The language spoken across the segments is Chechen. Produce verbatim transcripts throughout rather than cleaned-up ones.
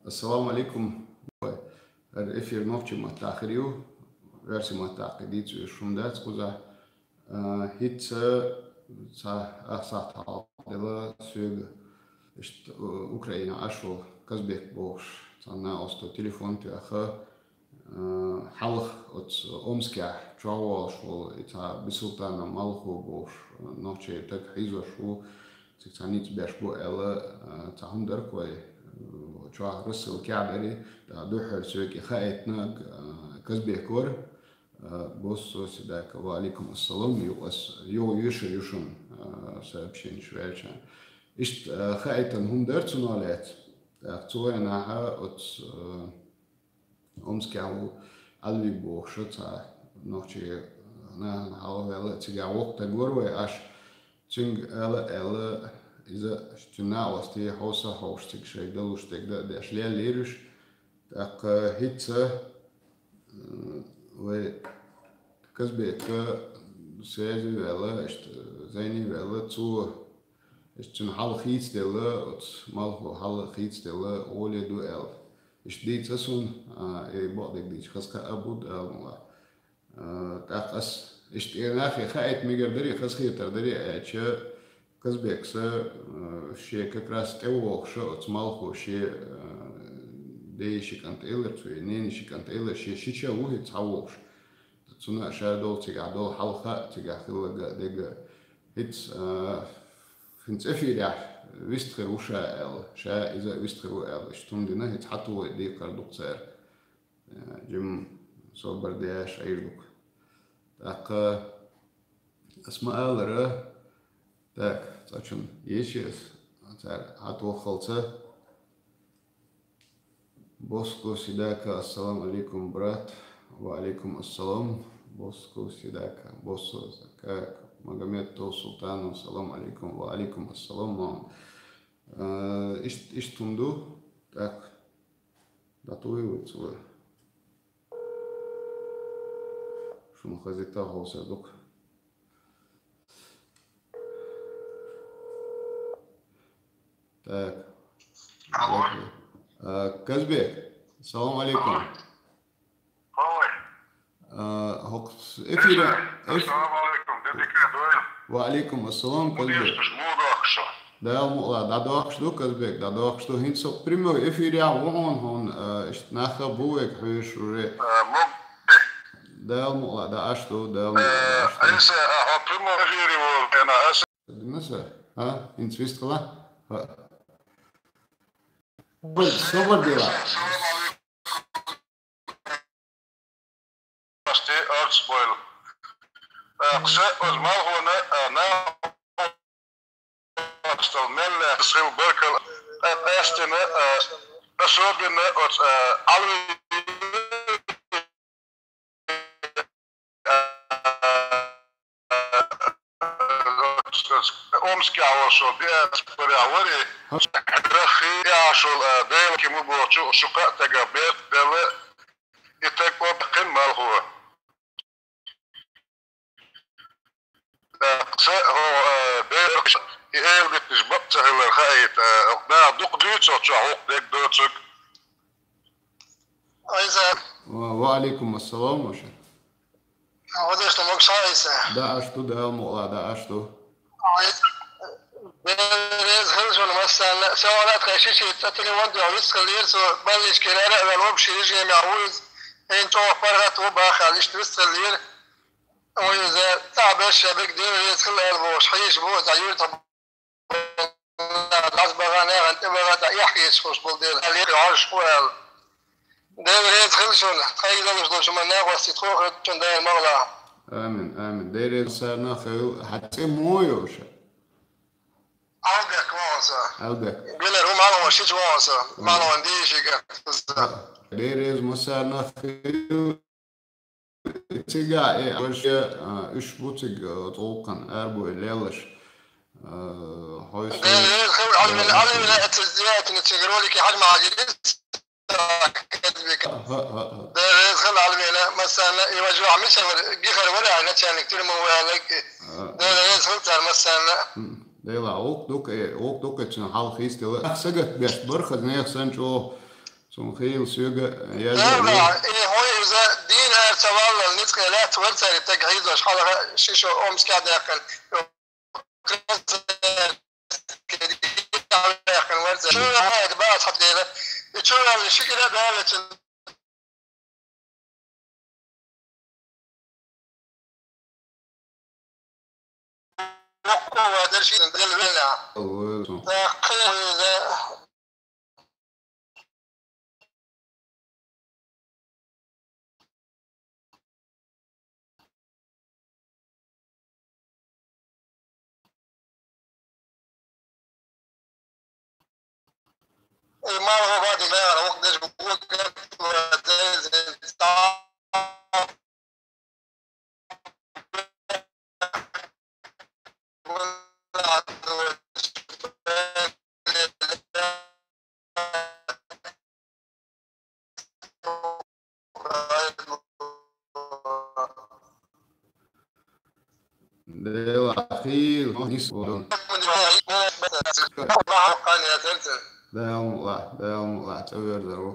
Ассаламу алейкум. ХӀара эфир нохчийн маттахь хир ю. Оьрсийн маттахь дийца везаш хӀума дац кхузахь. А, хӀинца цхьа ах сахьт хьалха делла соьга, иштта, э, Украинехь Ӏаш волу Казбек бохуш цхьа накъосто телефон тоьхна, э, хьалха оцу Омскехь чохь волуш волу и цхьа Бисултанов Малхо бохуш, э, нохчийн стаг хьийзош ву, цига цхьа ницкъ беш бу аьлла, э, цхьа хӀума дара кхой, э, чохь рассылкехь дара, тӀаккха дуьххьара соьга и хаийтинарг, э, Казбек вара. А, Боссо Седака, ва алейкум ассалам, юкъа ас, юкъа йоьшур ю шуна, а, сообщенеш ваьлча. Иштта, а, хаийтина хӀума дара цунах лаьцна. ТӀаккха цу вайнахьа оцу, а, Омскехь ву Алви бохуш цхьа нохчийн нахана хьалха ваьлла, цигахь воккха стаг вара вай Ӏаш. Цуьнга ала аьлла, иза цуьнан накъостий хьовса хьовсуш цига шайга далуш дерг дан а деш леллера уьш. ТӀаккха хӀинца, м, вай Казбека связи ваьлла, иштта зайни ваьлла, цо, иштта цуьнан хьал хийцаделла, оцу Малхо хьал хийцаделла, гӀоле ду аьлла. Иштта дийца суна, а, и бакъдерг дийца, хаза кхаъ а бу ала ма вац. А, тӀаккха ас иштта и нахе хаийта мегар дарий, хазахетар дарий аьлча, Казбекса, а, шен как раз тӀевогӀуша оцу Малхо шен, а, ден ши кӀант элира цо, я ненан ши кӀант элира, шен шича ву хӀинца хьавогӀуш. Цунна ша долу цигахь долу хьал хаьа, цигахь хилларг а дерг а. ХӀинца, а, хӀинца эфирехь вистхир ву ша аьлла, ша иза а вистхир ву аьлла, иштта хӀума дина, хӀинца хьатохийта декхар ду-кх цара. Э, жимма собар деш Ӏийр ду-кх. ТӀаккха ас ма-аллара, так, цкъачунна еши ас, цара хьатоххалца. Боско Седака, ассалам алейкум, брат. Ва алейкум ассалам. Боско Седака, Босо Закак, Магомед Тов Султанов, салам алейкум. Ва алейкум ассалам, мама. Э, ишт-, иштта хӀума ду, так. ДӀатуьйху вай цо. Шуна хазийтахь хьовсур ду-кх. Так. Алло. А, Казбек, салам алейкум. Алло. Ой. А, хӀокху эфире, Эфир. эф-, Ассаламу алейкум. Де дика ду? Ва алейкум ассалам, Казбек. Муха дохкуш шу? Дала мукъ лахь, дӀадохкуш ду, Казбек, дӀадохкуш ду. ХӀинца со прямой эфирехь ву хьуна, хьуна, а, иштта нах а бу вайга хьоьжуш уже. А, муха. Дала мукъ лахь, дӀааш ду, Дала мукъ лахь, дӀааш ду. Э, Айса, а, хьо прямой эфире волу, ас Дина са? А? ХӀинца вистхила? А. Собар дела. Арц бойла. Э, кху са оцу Малхона, э, накъостал мел лаьцна хила баркалла, э, къаьстина, э, особенно оцу, э, Ӏалви Омскехь волуш волу диаспорехь вари, раххий яхьаш волу, а, Дела кхин ма бохучу, шу кхаа тагах бехк делла, и таг обкхин Малхо. Са хьо, а, бехк, и эладитанаш бакъ ца хилар хаийта, а, наха дукха дуьйцу хьо чохь, хӀокху дерг доцург. Айса. Ва, ва алейкум ассалам, ваша. Хьо дешна могуш Айса. Да, аш ду, Дала мукъ лахь, да, аш ду. Айса. Дела реза хила шуна массарна. Сан валат хай шиши, ца телефон дуьхьа вист хилира, со больничке ара а ваьлла, общий режимехь ву иза. Хьин чӀогӀа паргӀат ву бахал, иштта вист хилира. Ой, иза, цхьа беш шабиг Дела реза хила аьлла бохуш, хьийша бу, иза юьртахь Дас бахана, гӀан тӀе бахана, тӀа эхь кхеташ хуш болу дела, хьале хьожуш ву аьлла. Дела реза хила шуна, тхайга далуш долу шума накъостий тхо а хир шуна Дала мукъ лахь. Амин, амин. Дела реза сарна хила, хьан цӀе муха йолуш? Албек вахана со. Албек. Гилар хӀума хьалха шича вахана со. Мгм. Мала ван дийшига. Дела реза массарна хила. Цига, э, а, уьш бу цига, э, тӀулкхан, арбой лелаш. Э, хьой Дела реза хила, Алвина, Алвина, это сделать, на цига ролики, хьажма хьажирис. Ха, ха, ха. Дела реза хила, Алвина, массарна, и важу, а мисал, гихар вара, начальник тюрьмы вара, Дела реза хила, цар массарна. М. Дела, гӀулакх ду-кх, э, гӀулакх ду-кх цуьнан хьал хийцадала. Нах сагатбеш бара хаза нехан санна чӀогӀа. Цунна хийла соьга язъян. Дела, и хӀун иза дийна ара ца валлал ницкъ лаьцна вара цаьрга таг хьийзош, хьалха ши шо Омскехь даьккхина. Чуьра хьайга бац хьан дела. И чуьра ши кӀира баьллачун. Йоккхо ва дерш иза дел велла. Алло. Нах кхин вуьйла. Э, малхо бадига вегӀар, вукху деш вугар, Дела хийла, нис вон. Дала мукъалахь, Дала мукъалахь, цӀа верзар ву.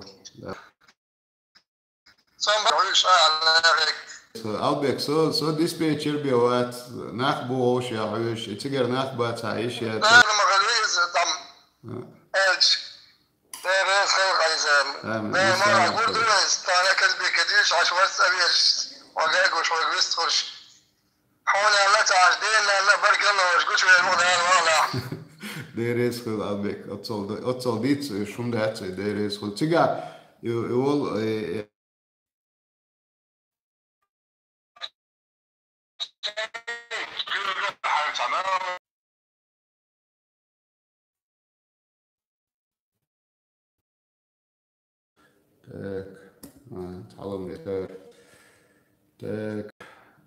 Албек, со, со диспетчер бен вац, нах бу вовшех хьоьжуш, и цигара нах бац хьан йиш яц. Дала ма хила веза, там, элч. Дера хила хьайза. Амин. Дера ма хила хьайза. Гур ду веза, тана Казбека дийш, Ӏаш вац а веш, вага гуш, вага вист хурш. Хьуна аьлла ца Ӏаш, дена аьлла баркалла ваш, гучувер ву Дала вала. Дера хила, Албек, оццал д-, оццал диц, шун дац, Дера хила. Цига, и, и вол, э, э, Так, а, цхьалам летар. Так,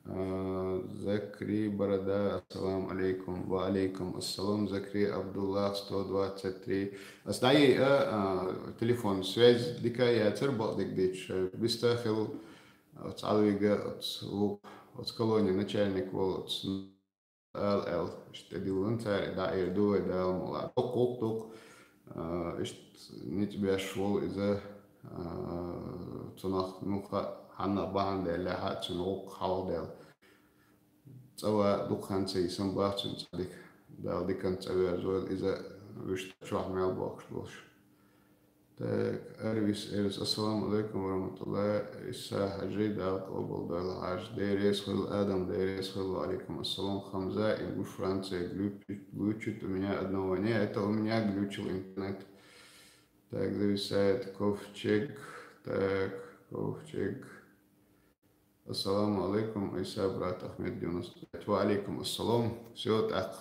а, Закри Борода, ассаламу алейкум. Ва алейкум ассалам, Закри Абдуллах, сто двадцать три. Ас дӀайиа, а, телефон связь дика яцар, бакъдерг дийцича, биста хила, оцу Ӏалвига, оцу ву-, оцу колони начальник волу, оцу ала аьлла, иштта тӀедиллина цара, дӀаэр ду вай, Дала мукъалахь. Доккха гӀуллакх ду-кх, а, иштта ницкъ беш волу иза, а, цунах, ну, ха-, хьанна бахьана деллехь а, цуьнан гӀуллакх хьалха даьлла. ЦӀа ван дукха хан ца йисина бах цуьнан цхьа дика. Дала диканца цӀа верзойла иза, вуьшта чохь мел бохкуш болуш. Так, Арвис Эрс, ассаламу алейкум ва рахматуллах. Иса Хьажи, Дала къобалдойла, Хьажа. Дерес хуьлу, Адам, дерес хуьлу, ва алейкум ассалам. Хамза, им гуш Франция, глючит, глючит у меня одного. Не, это у меня глючил интернет. Так, зависает. Ковчег. Так, Ковчег. Ассаламу алейкум, Иса, брат, Ахмед, девяносто пять. Ва алейкум ассалам. Всё, так.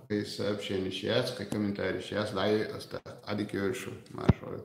Кхин сообщенеш яц, кхин комментарийш яц, дӀай ас так. Ӏадика йойла шу, марша войла.